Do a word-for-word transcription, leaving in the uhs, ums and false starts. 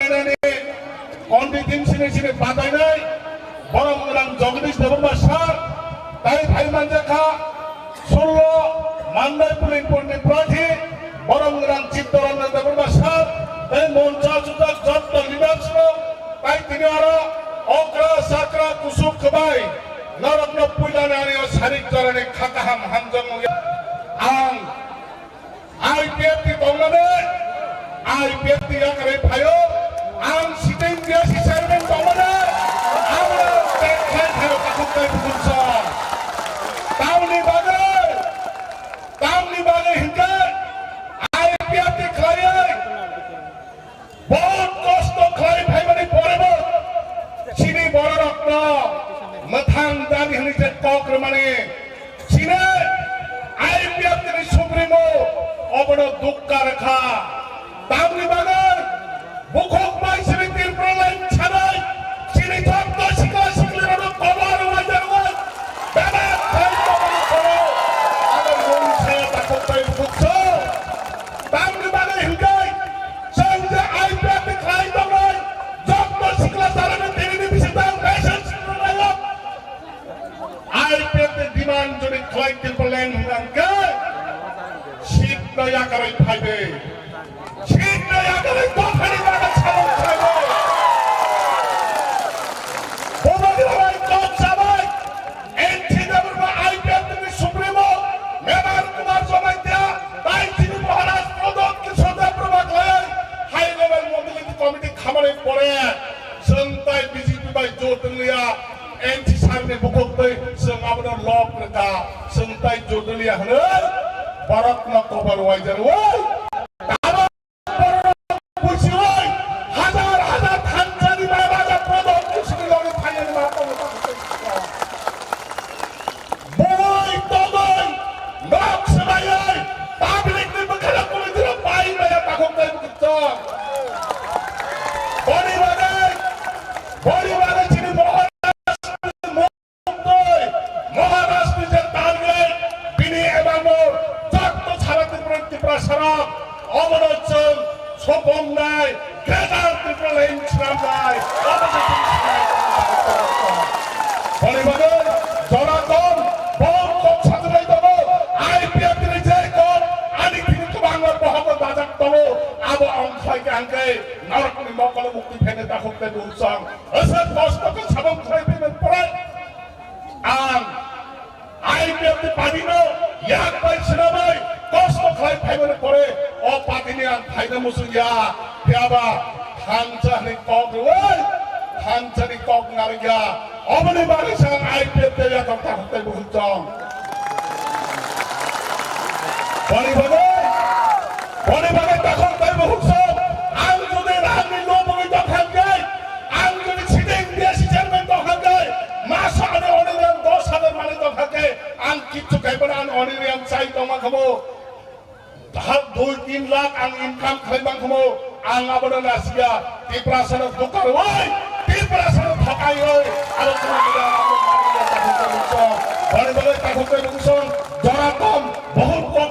Kondi tin sini sini batainai, borom gwnang Jagadish Debbarma sir, tai phai manjakha, sullo, Mandai Pulingpurni prarthi, borom gwnang Chittaranjan Debbarma sir, tai moncha sujak jotto leaders rok, tai tini aro okra, sakra, kusuk, kwbai, norokno puilani ani o sarik jorani kha kaham hamjakmung ang I P F T tongmani, I P F T yakarwi phaio, ang sitting B S C chairman tongmani, ang tek khai phaio, takhuk tei bukhuk sa. Tamni bagwi, tamni bagwi hinkhe I P F T khlaiwi, bahut kosto khlai phaimani porebo chini bororokno mwthang dani hwnwi je kok rwmani chini I P F T ni supremo obono dukka rwkha. Tamni bagwi bukhuk bai chini Tripura line sanai chini jotto sikla siklirokno kobar rwmani bagwi bebak khai tongmani phoro abo mungsa takhuk bai bukhuk so. Tamni bagwi hinkhe chwng je I P F T khlai tongnai jotto sikla sarani tini ni bisingtwi ang message rwlaio. I P F T demand jodi khlai Tripura line hwnkhe seat no yakarwi phaibe. Seat no yakarwi dophani bagwi samung khlaibe. Bumani bagwi kok sabai. N T Debbarma I P F T ni supremo, Mebar Kumar Jamatia, tai chini Maharaj Pradot Kishore Debbarma khlai, high level mobility committee khamani pore, chwng tai B J P bai jot wngliya, N T sir ni bukhuk twi chwng abono lob rwkha, chwng tai jot wngliya hwnwi, borokno kobar waijarwi, Busiwai hajar hajar thansa ni bai raja prodot kusini logi phaiyani ma tongo. Bui togoi nok swbayai public ni bwkhano kumui dino pai maya takhuk tai bwkhak. Boni bagwi, boni bagwi chini mohor Tei Maharashtra ni je target, bini ebangno jotto sara Tripura, Tiprasarok obono chwng sopomnai Greater Tripura Line swnamnai, obo se chwng swnamnai. Boni bagwi jora kom, bom kok sajagwi tongo, I P F T ni je kom, ani thini kwbangma bohogo dajak tongo, abo ongkhai khe hangkhe norokni mokolo mukti phainai takhuk tei bumsong. Aswk kosto khe samung khlai phaimani pore ang I P F T party no yak bai swnamwi kosto khlai phaimani pore o party ni ang phaina muchung ya, phiyaba thansa ni kok rwwi thansa ni kok narwk ya, oboni bagwi sa ang I P F T ya kok ta hoktai bukhuk chong. Boni bagwi, boni bagwi takhuk tei bukhuk song, ang jodi rangni no bagwi tongkha khe, ang jodi sitting B S C chairman tongkha khe, masa ani Oni Riang dos hajar manwi tongkha khe, ang kichu khai mano, ani Oni Riang chai tongma khamo. Hak dui tin lakh ang income khai mang khamo, ang abono nasia, Tiprasano dukar oi, Tiprasano thakai oi, aro kunu kunu abo manwi ya takhuk tei bukhuk song, boni bagwi takhuk tei bukhuk song, jora kom, Bahut kok